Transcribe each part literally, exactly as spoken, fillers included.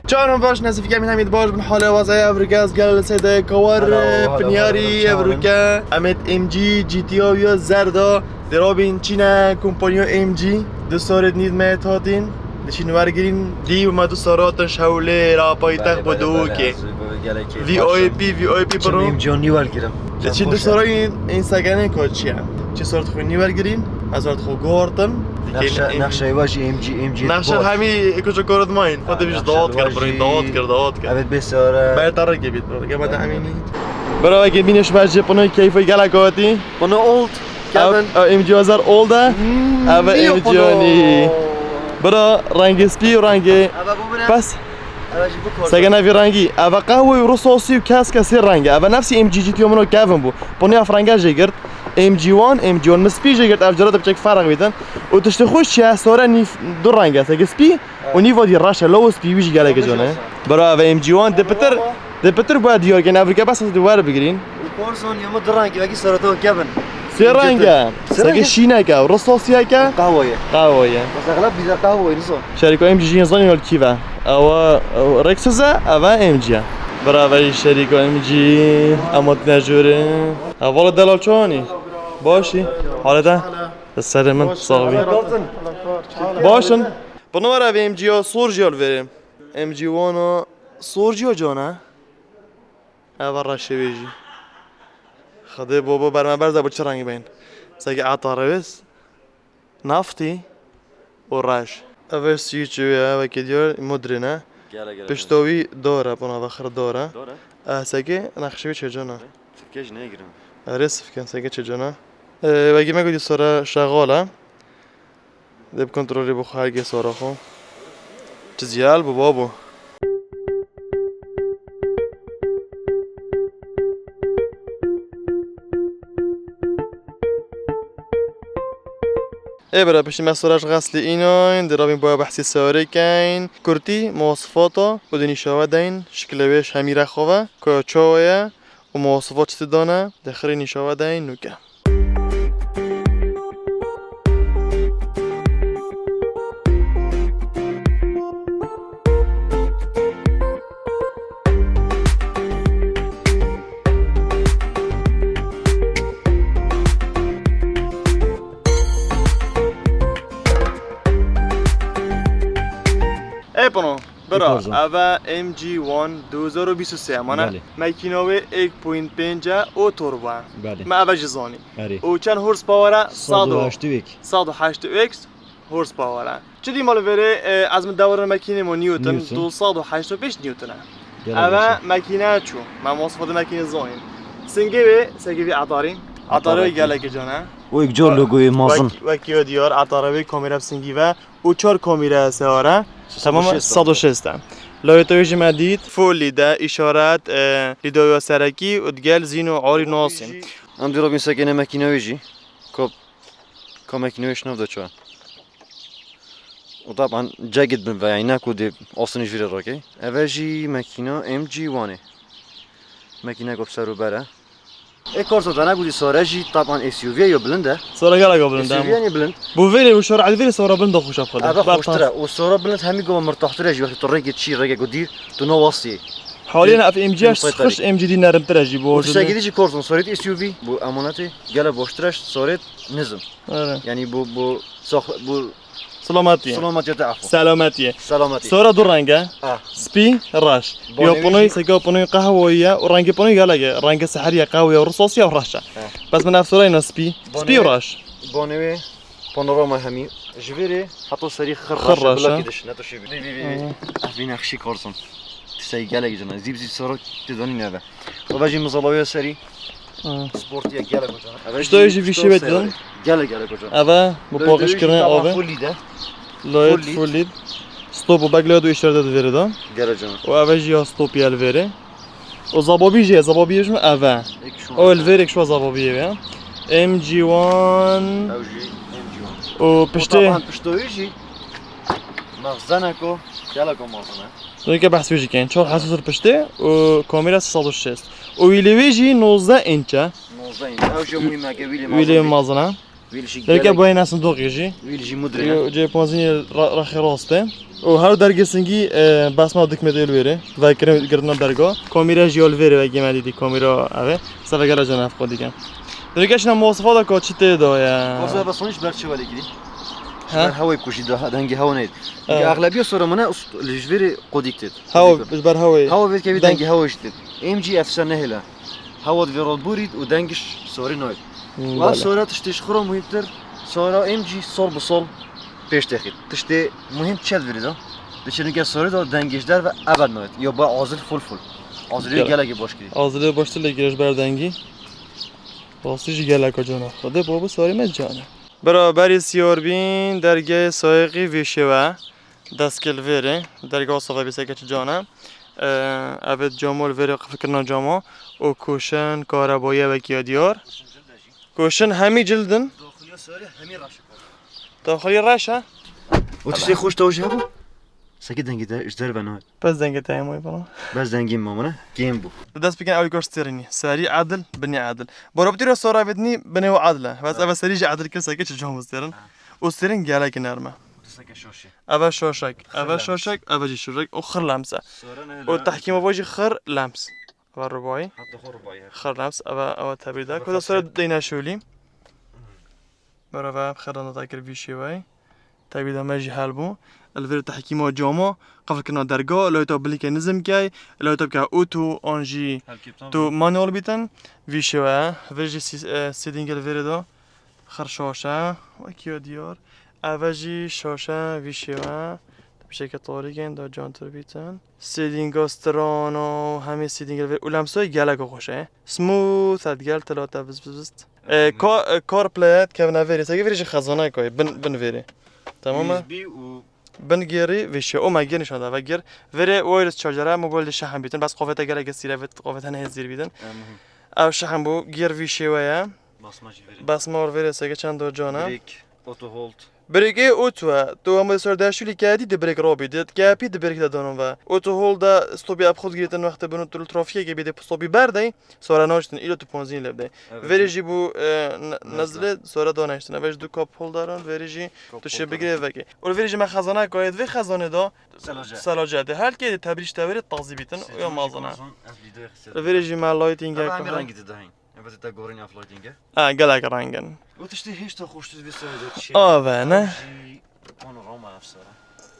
Çawan baş, nesîfî ke em hemî baş bin, halê wazaya evroke ez gel li seyde kawar. Hello, hello, pinyarî hello, çawan. Evroke em ê M G G T A ya zerda, dê rabîn çîne kompanya M G, du sarê nîv me hatîn, diçîn wergirîn, dî û me du saratin şewlê ra paytext bo dewokê. V I P, V I P bro. M G nî wergirim. Diçîn du sarayîn, în segenên ko çi ye? Çi sarat xwe nî wergirîn, ez sarat xwe guhartim. Nexşe, nexşe wa jî M G, M G. Nexşe hemî koça korat mayîn. Xwe de vîj dawat kir, birî dawat kir, dawat kir. Evet, bê sara. Ber tarike bît, bro. Gel bade emînî. Bro, wekî bîne şima jî pino keyfê gelek hatî. Pino old. Kevin. M G hazar old e. Hmm, eve M G nî. Bro, rengê spî û rengê. Eve bu bine. Pes. Eve jî bu kor. Sege nevî rengî. Eve qehwe û risasî û keske sê renge. Eve nefsî M G G T ya min o kevin bû. Pino ev renge jê girt. M G one, M G one min spî jê girt, ev cara de piçek ferq bîtin. Û tiştê xweş çi ye, sore nîv du reng e, seke spî û nîva dî reş e, law û spî wî jî gelek can e. Bira ev M G one dê pitir, dê pitir bûye diyar kên, ev rike bes ez dê wer bigirîn. Û Corsa ya min du reng e, wekî sereta kevin. Sê reng e, seke şînek e, ristasiyek e. Qehwe ye. Qehwe ye. Mesela bîza qehwe ye, nizo. Şerîka M G jî zanî li kî ve. Ewa, ew Lexus e, ev e M G e. Bira ev jî şerîka M G, em hatine jûrê. Hevala delal çawanî? Başî? Halê te? Serê min, sax bî. Baş in. Bi numara vê M G ya sor jî ya li vêrê. M G one a sor jî ya can e. Eva reşê wê jî. Xwedê bo bo berme berze bo çi rengî beynin? Seke ata rewês. Naftî û reş. Ev e switch wê ye, wekî diyar modrê ne. Gele, gele, gele. Pişta wî dor e, bona ve xir dor e. Dor e? Eh, seke nexşê wê çêcan e. Sifkê jî nêgirin. Erê sifken, seke çêcan e. Eh, wekî me gotî sore şexal e. Dê bi kontrolê bixwe hergê sora xwe. Çi ziyal bû babo. Ê bira, piştî me sora ji xeslê înayn, dê rabîn boya behsê seyarê keyn. Kurtî, mewasifata û dê nîşa we deyn, şikilê wê ji hemî re xwe ve, koya çawa ye û mewasifat çi dane, dê xirê nîşa we deyn nûke. Ê pano, bira, ê Corsa. Eve M G one du hezar û bîst û sê, mane? Belê. Mekîna wê êk point pênc e û turbo e. Belê. Me eve jî zanî. Erê. Û çend horsepower e? Sed û heşt û yek. Sed û heşt û yek horsepower e. Çi dî mal vêrê, e, ez min dewrin mekînê mo Newton, Newton. Du sed û heşt û pênc Newton e. Gelek baş e. Eve mekîne çû. Me mosifata mekînê zanîn. Singê wê, singê wî etarî. Etarî wê gelekî can e. Û yek car logoyê mazin. Wek-, wekî wê diyar, etarî wê kamera bi singî ve. Û çar kamîre seware. Tamam, sed û şêst e. Lawê te wê jî me dît. Full lîd e, îşaret, e, lîdoya serekî û digel zîn û arî nasîn. Em dî robîn sekêne mekîna wê jî. Kop, ka mekîna wê şinav de çawa. Û taban cegid bin ve, yani ne ku dê aslında jî vîrê rakê. Eve jî mekîna M G one e. Mekîna kop ser û ber e. E, Corsa te negotî sore jî taban S U V yo bilind e. Sore gelek bilind e. S U V yanî bilind. Bu vêrê û şor edî vêrê sore bilind xweş e xwe de. Ebe xweştir e. Û sore bilind hemî gova mirtahtir e jî wextî tu rêkê çî rêkê ku dîr tu ne wastî. Halî ne ev M G ya xweş M G dî nermtir e jî bu. Û tu sekî dî jî Corsa sore S U V bu emanetê gele boştir e sore nizim. Evet. Yani bu, bu sox-, bu Selametiyê. Selametiyê te efo. Selametiyê. Selametiyê. Sora du reng e. Ah. Spî, reş. Yo pinoy, seke pinoy qehweyî ye û rengê pinoy gelek e. Rengê seherî ye, qehweyî ye, risasî ye û reş e. Ah. Bes min ev sora îna spî. Spî û reş. Bonê wê panorama hemî. Ji vê rê heta serî xir reş e. Xir reş e. Bila kê dişine tu şî. Vî, vî, vî, vî. Ah. Ev vî nexşî Corsa. Ti sey gelek jina. Zîb zîb sora ti danî neve. Û ve jî mizalawiya serî. Hı. Sportiye gelek hocam. Eve pişta jî vî şî ve din. Gelek gelek hocam. Eve bu paqijkirinê avê. Full lîd e. Lawê full lîd. Stop û bek lawê du îşarete di vêrê de. Gelek canım. Û eve jî ya stop ye li vêrê. Û zababî jî ye, zababî ye jî eve. O li vêrê şu zababî ye. M G one. Ew jî M G one. Û piştê. Taban pişto wî jî. Mexzeneko, geleko mezin e. Weke behs wê jî keyin. Çar hesûsir piştê û kamera sê sed û şêst. Û wî lê wê jî nozdeh inç e. Nozdeh inç. Ew jî muhîm e ke wî lê mezin e. Wî li jî Derge gelek boyê nesin doqî jî. Wî li jî mudrê ne. Yo, cê ponzînê ra-, rexê rast e. Û her dergê singî, e, basma dikmê dê li wêrê. Vekirin girtina derga. Komîre jî yo li vêrê vekî me dîtî komîra eve. Seve gele cana ev xwe dike. Dike şina mosifata ka çi tê de ye. Xweza be sonuç ber çi welê girî? Ji He? ber hewê ku jî de-, dengê hewa neyê. Çünkü Evet. Exlebiya sora mine ust-, li ji vêrê qodîk têt. Hewa, ji ber hewê. Hewa vê kevî Deng- dengê hewa jî têt. Em jî efse nehêle. Hewa divê rot bûrît û dengiş sorî nayt. Hmm, Û ev bale. sora tiştê ji xwe re muhîmtir, sora em jî sol bi sol pêş texît. Tiştê muhîm çi ye di vîrî de? Di çênûke sorî de dengê ji derve ebed nayt. Ya ba azil ful ful. Azilî Gel. gelekî baş kirî. Azilî baştir lê gire ji ber dengî. Rastî jî geleka cana. Xwedê babo sorî me cane. Bira berî siyar bîn dergehê sayiqî vê şêwe. Destgel vêrê, derga sava bîseke çi cana. Ee, evet, camo li vêrê qifilkirina cama û koşin karebayê wekî ya diyar. Koşin hemî cildin. Daxiliya sarê hemî reş e. Daxilî reş e? O tiştê xweş tawjî hebû? Seke dengê te ji derve nayê. Bes dengê te hemû falan. Bes dengê mamana kêm bû. Dest bikin ew kar stêrînî. Serî edil, binî edil. Borabitî re sora vêtinî binê û edil e. Bes Ha. eve serî jî edil kir seke çi cam stêrin. Ha. Û stêrin gelekî nerm e. Tişteke şaşê. Eve şaşek, Xir eve lems. şaşek, eve jî şaşek û xir lems e. Sora ne Û lems. tehkîma vo jî xir lems. Eve rubayî. Hatta xwe rubayî. Xir lems, eve, eve tebî de. Eve Kuda xir sora sor. deyne şûlî. Bereve xir de nata kir vî şêweyî. Tebî de me jî hel bû. Li vir tehkîma cama, qefilkirina derga, layta bilîke nizim key, layta bike oto, an jî Helkê tam tu bî. manuel bîtin. Vî şêwe, vir jî sî-, e, sêdîngê li vêrê de. Xir şaşe, wekî yo diyar. Eve jî şaşe vî şêwe. Pişeke tarîkên da cantir bîtin. Sêdînga strana û hemî sêdîngê vê û lemsoyê gelek xweş e. Smooth et gel tila te vist vist vist. E, Evet. ka-, e, CarPlay et kevne vêrê. Seke vêrê jî xezana koyê. Bin, bin vêrê. Tamam mı? U S B û Bin gêrî vê şê. O me gêr nişan da ve gêr. Vêrê wireless charger e, mobil de şehem bîtin. Bes qovete gelek sîre vit, qovete ne hezir bîtin. E, muhim. Ev şehem bu, gêr vî şêwe ye. Basma jî vêrê. Basma vêrê seke çend do cana. Brake, auto hold. Brake ê oto e. Tu hemû ser deşûlî kedî di brake robî. Di kepî di brake de donon ve. Auto hold de stopî ep xud girîtin wextê bunu tu li trafiyekê bî de stopî berdey. Sora naştin îlo tu ponzîn lê bidey. Evet. Verê jî bu, e, ne-, Nezle. nezle sora da naştin. Eve jî du cup holderan, verê jî Cup tu şê holder. bigirê vekê. Ol verê jî me xezana kayet ve xezane da. Selace. Selace de. Her kê de tebrîş te verê tazî bîtin. Selace Ya mazana. mazon, ez videoya xisê. Verê jî me lighting Ama ya hemî kaha. rengî de dahin. Evet, te gorîn ev lighting e. Ha, gelek rengin. O tiştê hêşta xweştir vê sora de çi? Ave, ne? Ev jî panorama ev sora.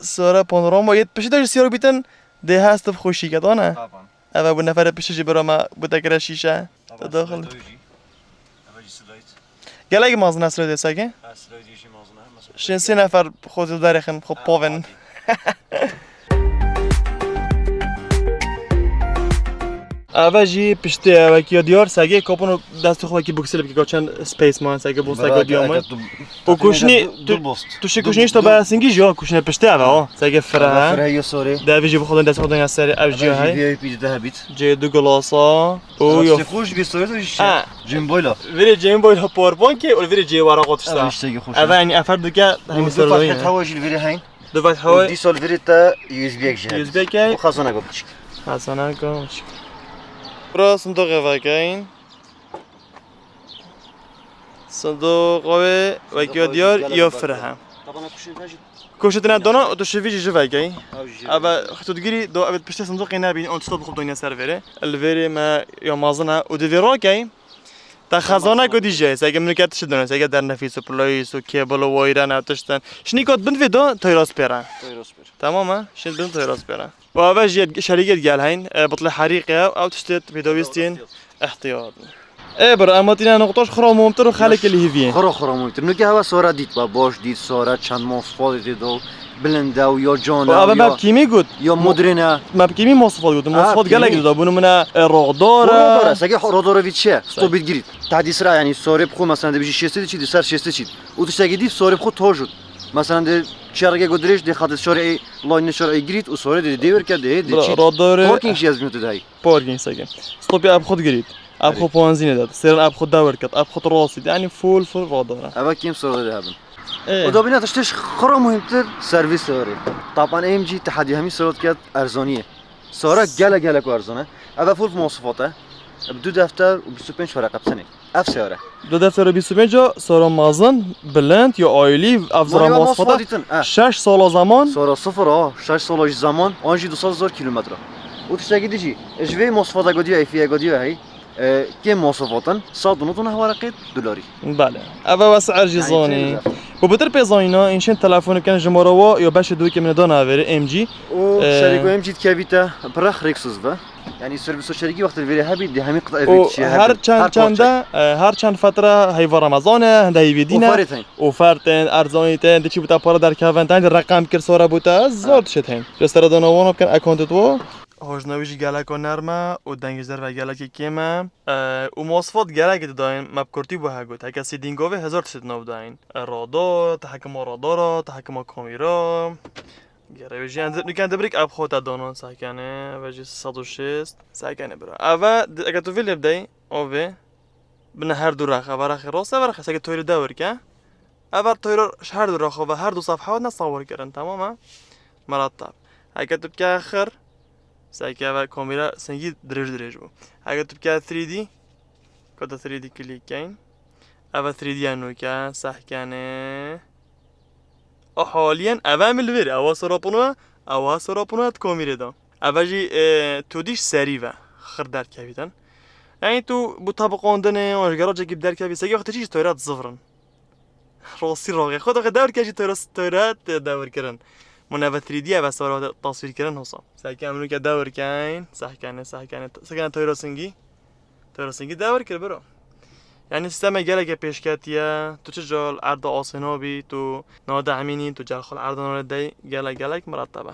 Sora panorama yet pişi de jî siyar bîtin. De hest bi xweşî ke, dane? Taban. Eve bu nefere pişi jî bira me bu te kire şîşe. Taban, Te daxil. Slide jî. Eve jî slide. Gelek mazin e slide seke? Ha, slide jî mazin e. Mesela Şin sê nefer xwe derêxin, xwe Ha, povin. adî. Eve jî piştê eve ki ya diyar seke kapon û destê xwe ki buksile bike çend space man seke bu seke Bira, diyar man. eke tu, O kuşnî, tu, tu bost. tu şi Du, kuşnî işte du. bayağı singi jo, kuşnî piştê eve o. Seke Ama fire. fire yo sorê. Devi jî bu xodun dest xodun ya seri ev Ama jî jî hay. V I P de hebit. Cê du glasa. O Ama yo. işte xoş bir soru da işte. Ha. Cemboyla. Vire cemboyla porpon ki, o vire cê wara qotuşta. Ama işte ki xoş. Eve yani efer duke Bu hemi du soru da farklı yine. tava jil vire hayn. Du farklı hava. Di sol vire ta yüz bir jil. Yüz bir kay. Bu xazana go piçik. Xazana go piçik. Bura sındık eve kayn. Sındık eve wek ya diyar ya fire ha. Tabana kuşun taşı. Koşetine dona, tu şevi jî ji vekey. Ev jî. Ebe xitûtgirî do evet piştê sindoqê nebîn, on çito bixup donya ser vêrê. Li vêrê me ya mazina û di vê rakey. Te xezana ku dîje, seke min ket tişt dona, seke dernefîs û piloyîs û kêbil û wayre ne tiştin. Şinî kot bin vê do toyra spêre. Toyra spêr. Tamam e? Şin bin toyra spêre. Û eve jî şerîgê gel heyn, e, bitlê herîqe, ew tiştê pêdawîstîn. Ehtiyat. Ê bir, em hatîne noqtaş xira mumtir û xelekê li hîvî. Xira, xira mumtir. Nuke hava sora dît, ba baş dît, sora çend mosfat dît do, bilinde û ya cana, Û eve ya, me bi kîmî got? ya modrine. Me bi kîmî mosfat got? Ha, Mosfat gelek kîmî. dît do. Bunu mine, e, roxdor e. Roxdor e. Seke roxdor vî çi ye? Stopît girît. Tedî sira, yani, sorê bi xwe, mesela, dibêjî şêst çî, di ser şêst çî. Û tiştekî dî sorê bi xwe tojut. Mesela, di çergê go dirêj, di xatir şorê, line şorê girît û sorê di dêwer ke, di, di Bra, çît. roxdor e. Parking jî ez bîno tu dayî. Parking seke. Stopî eb xwe digirît. Eb xwe Erê. ponzînê de. Sêrin eb xwe dewir ket. Eb xwe rastî. Yani full, full radar e. Eva kêm sora de hebin. Ê. O da bîna tiştê ji xwe re muhîmtir servîs serê. Tapan M G tehedî hemî sora diket erzaniyê. Sora gele gele ku erzan e. Eva full mosifat e. Bi du defter û bîst û pênc wereqe bi tenê. Ev seyare. Du defter û bîst û pênc a sara mezin, bilind ya ailî, ev zira Maliye mosfada. Mosfada dîtin, eh. Şeş sala zeman. Sara sifir a, şeş sala jî zeman, an jî du sed hezar kîlometre. Û tiştekî dî jî, ji vê mosfada godiya, êfîye godiya hey, e, kêm mosfatin, sed û nod û neh wereqê dolarî. Belê. Ev e wes'er jî zanî. Û bitir pê zanîna, înşên telefon bikin, jimara wa ya beşê dûkê min da navêrê, M G. Û, e, şerîko M G dikevîte, pirix rêksuz ve. Yani servîso şerîkî wextê vêrê hebî, dê hemî qitayê vê dişî her çend çende, e, her çend fetre heyva Remezan e, hinde heyvê dîn e. Oferê tên. Ofer tên, erzanî tên, diçî bûta para derkevin, tên reqem kir sora bûta, zor tişt hên. Restara dana wana bikin, account tu. Hojna wî jî geleko nerm e û dengê ji derve gelekê kêm e. E, û mosfot gelekê didayên, me bi kurtî bû he got. Heke sîdîngovê hezar tişt nav dayên. E, radar, te hekima radara, te hekima kamîra. Gere wê jî em nuken dibrik ev xwe te danan sekene, ve jî sed û şêst sekene bira. Eve di-, eke tu vê lê bidey, o vê, bine her du rex, eve rexê rast, eve rexê seke toyri dewir ke. Eve toyro ji her du rexo ve her du sefhe ne sawir kirin, tamam e? Meratab. Eke tu bike xir, seke eve kamera sengî dirêj dirêj bû. Eke tu bike three D, kota three D click keyn. Eve three D ya nûke, sehkene. O haliyen eve em li vêrê, ewa sorapino, ewa sorapino et komîrê da. Eve jî, e, tu dîş serî ve, xir derkevîtin. Yani tu bu tabiqandinê, o ji garajekî bi derkevî, segi wextê çî ji toyrat zivrin. Rostî roxê. Xwe doxê dewr ke jî toyra, toyra te dewr kirin. Mun eve three D eve sora tasvîr kirin hosa. Seki em nûke dewr keyn, sehkene, sehkene, sehkene toyra singî. Toyra singî dewr kir biro. Yani sîstemê geleke pêşketiye, tu çi col erda asê nabî, tu nade emînî, tu cel xwe li erda nade dey, gelek, gelek miratebe.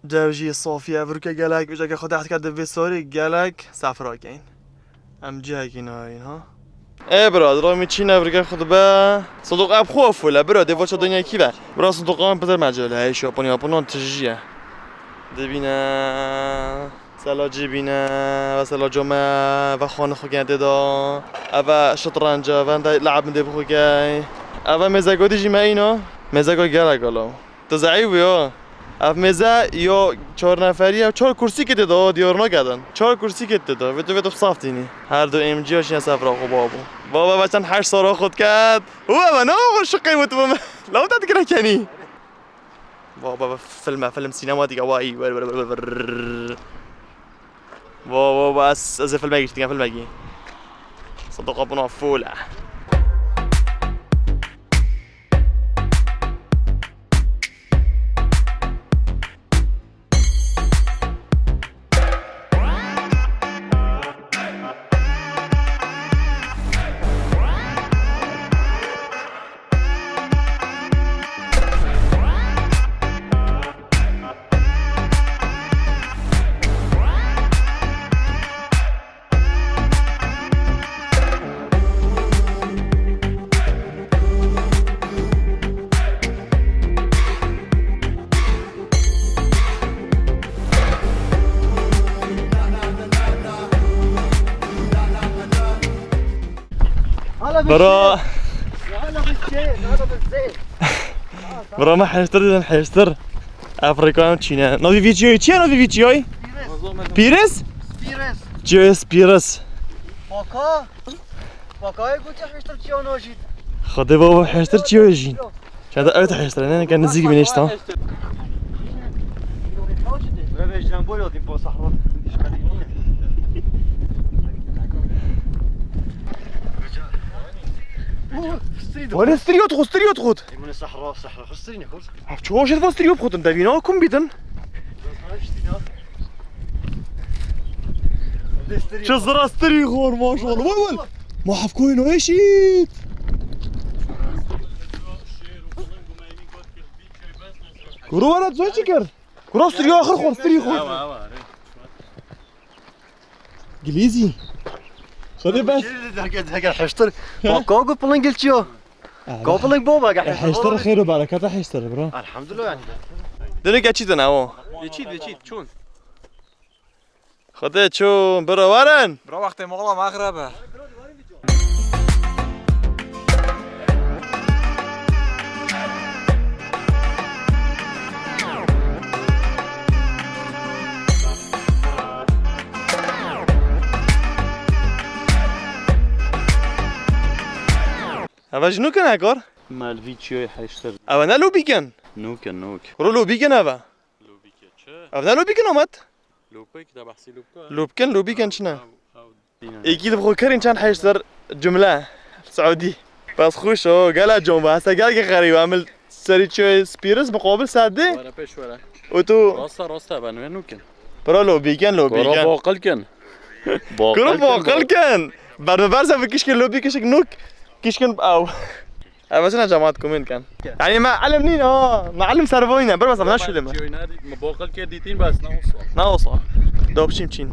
Dev jî safî ye, virûke gelek, vêca ke xwe deh dike di vê sorî gelek sefra keyn. Em cihekî nayîn ha. Ê bira, dira min çî ne virûke xwe dibe. Sindoq ev xwe fûl e, bira, dê voça dinya kî ve. Bira, sindoqan pitir mecel e, hey şopon yapon tijî ye. Dibîne, sela cî bîne, ve sela come, ve xanî xwe kene tê de. Eve şitrenc e, ve hende le'b min dê bixwe key. Eve mêzeko dî jî me îno, mêzeko gelek alo. Tu zeîf bû yo. Ev mêze yo çar neferî ye, çar kursî kê tê de, o diyar nakedin. Çar kursî kê tê de, vê tu, vê tu saf tînî. Her du M G ya şiyan sefra xwe babû. Baba ve çend heşt sala xwe diket. Û eve ne xwe şiqê wit bû me. Law te dikire kenî. Baba ve filme, film sînema dike, vay, ver, ver, ver, ver. Wo, wo, wo, ez, ez ê filmekî, ez ê filmekî. Sindoqa bûna fûl e. Bro. Bro, me hêştir didin, hêştir. Afrika em çîne. Navî vî çiyoy çi ye, navî vî çiyoy? Pîriz. Pîriz? Pîriz. Çiyoy pîriz. Paka. Pakayê gotiye hêştir çiyo nojît. Xwedê baba hêştir çiyo jîn. Çende ew te hêştir, ne, ne, nizîk bînê işte. Revêj lembol yadî bo sahra. Wale striyot xud, striyot xud. Emine sahra, sahra, xud striyot xud. Ev çawa jêd va striyot xud, devîna kum bîtin. Çi zira strî xor, maşallah. Vay, vay. Ma hevkoyê no eşît. Kuro were tu çi kir? Kuro strî axir xor, strî xor. Gilîzî. Xwedê bes. Derke, derke heştir. Bak, ka gu piling gilçiyo. Ka piling bo, bak, heştir. Heştir xêr û bereketa heştir, bro. Elhamdülillah yani. Dene geçî dene o. Geçî, geçî, çûn. Xwedê çûn, bira werin. Bira wextê mola mexrebe. Eva jî nûk in ekor? Melvî çiyoyê heştir. Eva ne lobîk in? Nûk in, nûk. Kuro lobîk in eva. Lobîk e çi? Ev ne lobîk in omet? Lopek de behsî lopka. Lobîk in, lobîk in çi ne? Ew, ew dîne. Êkî li xwe kirin çend heştir cumle. Saudî. Bes xweş o, gela com be. Hese gel ki xerîb. Em li serî çiyoyê spîris muqabil sedê. Were pêş were. Û tu Rasta rasta ben wê nûk in. Bira lobîk in, lobîk in. Kuro boqil kin. Kuro boqil kin. Ber me berse bi kişkin lobî kişik nûk. Kişkin ew. Ev çi ne cemaat komên ken. Yani me ilim nîn ha. Me ilim servoyne. Bir bas ne şule me. Çiyoy ne dît, me boqil kir dîtin bes ne olsa. Ne olsa. Dopçim çin.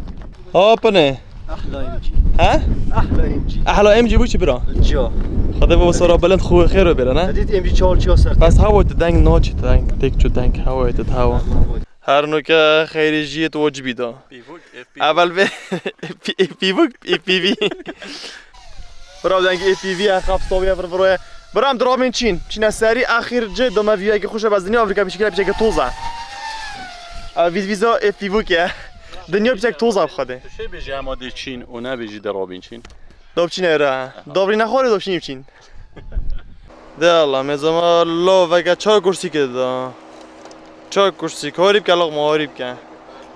Hopine. Ahla M G. He? Ahla M G. Ahla M G bu çi bira? Cio. Xwedê bo sora bilind xwe xêr bêre ne? Dît M G çal çiyo ser. Bes hava te deng naçî deng. Tek çu deng hava te hava. Her nuke xeyrê jiyê tu wacibî da. Pîvuk, F P V. Evel vê pîvuk, P P V. Bira dengê P P V ya xaf stoviya vir viroye. Bira em dirabên çîn. Çîne serî axir cê dome viyayeke xweş e bes dinya Afrika pişikî piçeke toza. A vîz vîza P P V ke. Dinya piçek toza bi xwedê. Tu şey bêjî hema dê çîn û nebêjî dirabên çîn. Dopçîne ra. Dobrî nexwarê dopçînî çîn. De Allah, mêzama lo veke çar kursî ke da. Çar kursî, horî bike, loqma horî bike.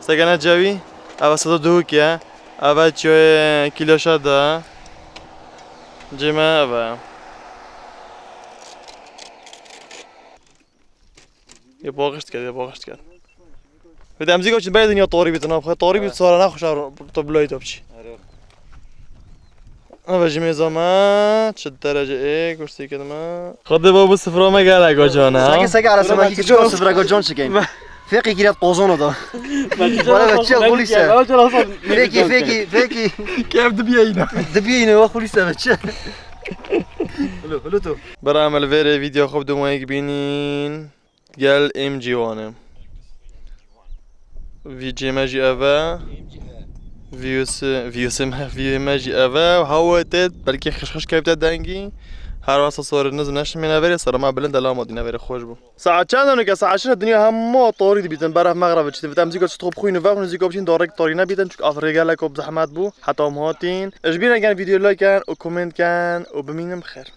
Seke ne cewî, eve seda duhuk ye. Eve çiyoyê kîloşa da. Cime eve. Yê baxişt ked, yê baxişt ked. Bi demzî goçin bey dinya tarî bitin, abi. Tarî bit sara ne xuşa to bloy topçi. Eve ji mêza me çi derece ê kursî kid me. Xwedê bo bu sifra me gelek gocan ha. Seke seke ara sema ki çiyo sifra gocan çikin. Fekî giret qozona da. Bana be çi xulîse. Fekî fekî fekî. Kev dibiyeyne. Dibiyeyne ve xulîse be çi. Hulu hulu tu. Bera me li vêrê vîdeo xwe bi dumayek bînîn. Gel M G wan e. Vî cê me jî ev e. Vîyusê, vîyusê me, vîyê me jî ev e. Hewa tê belkî xişxış kevte dengî. Her wasa sorê niz neşimê neverê, sora me bilind e, lama dî neverê xweş bû. Saet çend e nuke? Saet şeş e, dinya hema tarî dibîtin, beref mexreb çi dibîtin. Em zîka çi top xwîn û vexwin zîka biçin, darek tarî nebîtin, çünkü ev rê gelek op zehmet bû. Heta em hatin. Ji bîr nekin, vîdeo like ken û komênt ken û bimînin bi xêr.